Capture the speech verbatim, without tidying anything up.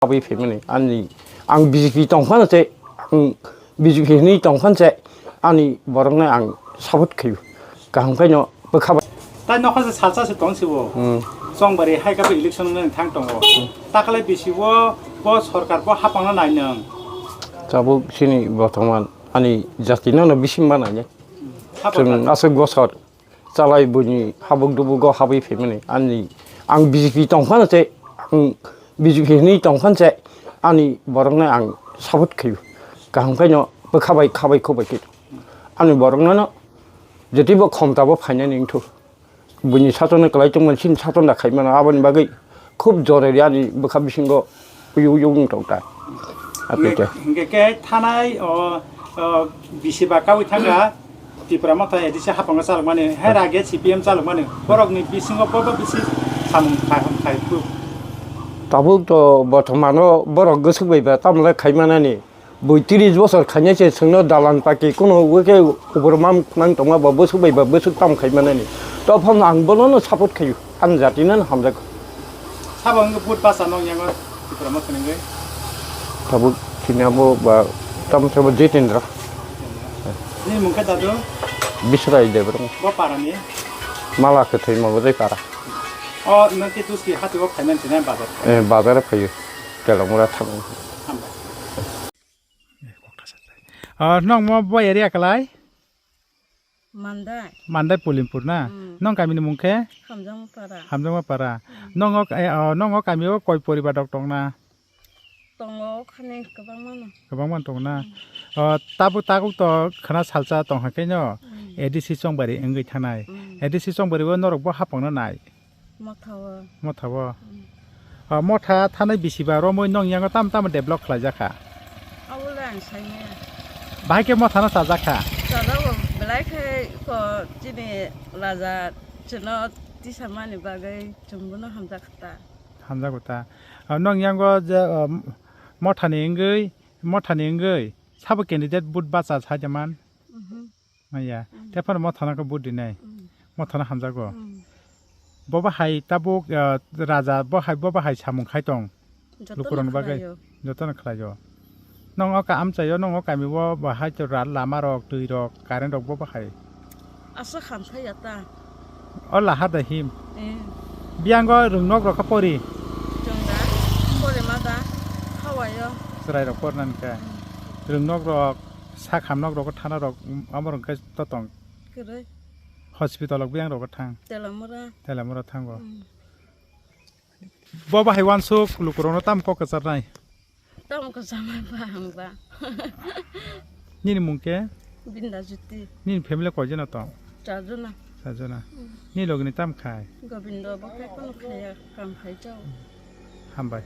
Aboni phaimani ani ang B J P tongphano se, ang B J P hinwi tongphano se ani borokno ang support khaio. Kaham khaino bwkha bai. Tai nokha se salsa se tong sibo. Hmm. Chongbari hai khe election wngna thang tongo. Hmm. Takalai bisi o bo sorkar bo hapangna nai nang. Tabuk sini bortoman ani jati no no bisi manai ne. Hapang. Chwng aswk gosor. Chalai buini habuk dubugo habwi phaimani. Ani, ang B J P tongphano se, ang B J P hinwi tongphano se, ani borokno ang support khaio. Kaham khaino bwkha bai khabai khubai khe. Ani borokno no jotebo khomtabo phainani wngthu. Buini satorno kwlai tongmani, chini satorno khaimano, aboni bagwi khub jorori ani bwkha bisingo uyuk uyuk wng tong ta. Apete. Hingke, hingke ke thanai, o, o, bisi ba kawi thangka Tipra Motha A D C haphango chalokmani, hai rage C P M chalokmani, borokni bisingo bobo bisi samung khai, khai phu. Tabuk to bortomano borok gwswk bai ba tamle khaimanani. Bui tris bosor khainai se chwngno dalan paki kuno wi khe kubur mam nang tongma ba bwswk bai ba bwswk tam khai manani. To phano ang bono no support khaio, ang jati no hamjak. Sabo wngkhe vote basa nong yango Tipra Motha ni wngwi. Tabuk thini abo ba tamo sabo Jitendra. Ni mung khe dadu? Bisrai Debra. Bo para ni? Mala khe thoi ma bo dai para. O, nang khe tuski hati o khaiman sinai bazar. Eh, bazar phaio. Telamura thang. Hambai. Ah, nong mo bo area kalai? Mandai. Mandai Polimpur na? Hmm. Nong kami ni mung khe? Hamjangma para. Hamjangma para. Hmm. Nong o, eh, oh, nong o kami o koi poribar rok tong na? Tongo khani kwbangma no. Kwbangma tong na? Hmm. Oh, tabuk tabuk to khana salsa tong ha khe no? Hmm. A D C Chongbari wngwi thanai. Hmm. A D C Chongbari o norok bo hapang no nai? Motha o. Motha o. Hmm. Ah, Motha thanai bisi ba romwi nong yango tam tamo develop khlai jak kha? Abo le ang sai maya. Bahai khe Motha no chajak kha? Chajago, belai khe ko chini raja chwngno tisamani bagwi chwng bono hamjak kha ta. Hamjago ta. Ah, nong yango je, ah, Motha ni wngwi, Motha ni wngwi sabo candidate vote bacha sai de man? Mhm. Maya. Mm. Tephano Mothano khe vote rinai. Mm. Mothano hamjago. Mm. Bo bahai tabuk, ah, raja, bo hai, bo bahai samung khai tong. Jotono lukurokni bagwi khlaio. Jotono khlaio. Nong o ka-, amchaio, nong o kami o bahai to ra-, lama rok, twi rok, current rok bo bahai. Asa khamthai ya ta. O lahar da him. Eh. Biyango rwngnok rok kha pori. Chwng da, pori ma da, hawaio. Chwrai rok pornani khe. Mm. Rwngnok rok, sak hamnok rok, thana rok, amo rok khe to tong. Kwrwi. Hospital rok biyang rok thang. Telamura. Telamura thango. Mm. Bo bahai wansuk lukurokno tam kok kwcharnai? Tam kwcharnai ba ang ba. Nini mung khe? Binda Jyoti. Nini family koi jona tong? Char jona. Char jona. Mm. Nini logini tam khai? Gobindo bo khai kono khaya kam khai jao. Hambai.